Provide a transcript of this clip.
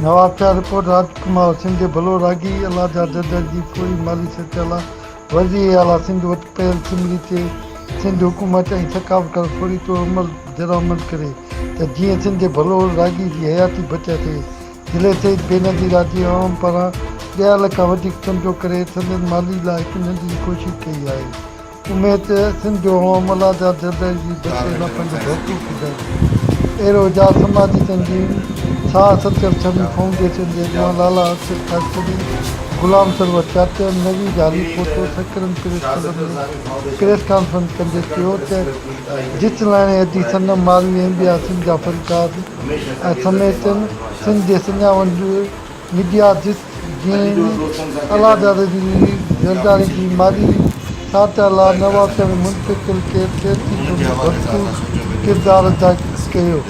Nawabshah, report, راج ڪمار، سنڌ جي ڀلوڙ راڳي الله جا جدڙ جي فوري مالي سهتا لاء وزير اعليٰ سنڌ وٽ پيل سمري تي سنڌ حڪومت ۽ ثقافت کاتو فوري طور عمل درآمد ڪري ته جيئن سنڌ جي ڀلوڙ راڳي جي حياتي بچائي سگهي. ضلعي سيد بينظير آجي عوام پاران ڏهه لک کان وڌيڪ چندو ڪري سندن مالي لاء هڪ ننڍڙي ڪوشش ڪئي آهي. اميد ته سنڌ جو عوام الله داد زرداري جي بچي لاء پنهنجو ڀرپور ڪردار ڏيندو. اهڙو اجاز سماجي تنظيم ساهه ستر ڇويهه فائونڊيشن جي اڳواڻ Lala Arshad Khaskheli, Ghulam Sarwar Chachar, Naveed Hali Potto Sakrand press club ۾ press conference ڪندي چيو ته جس لاڻي ادي صنم ماروي ۽ ٻيا سنڌ جا فنڪار ۽ سميتن سنڌ جي سڃاوند ميڊيا جس جنهن الله داد زرداري جي مالي سهائتا لاء نوابشاهه ۾ منتقل ڪيل سياسي چونڊ ۾ ڀرپور ڪردار ادا ڪيو.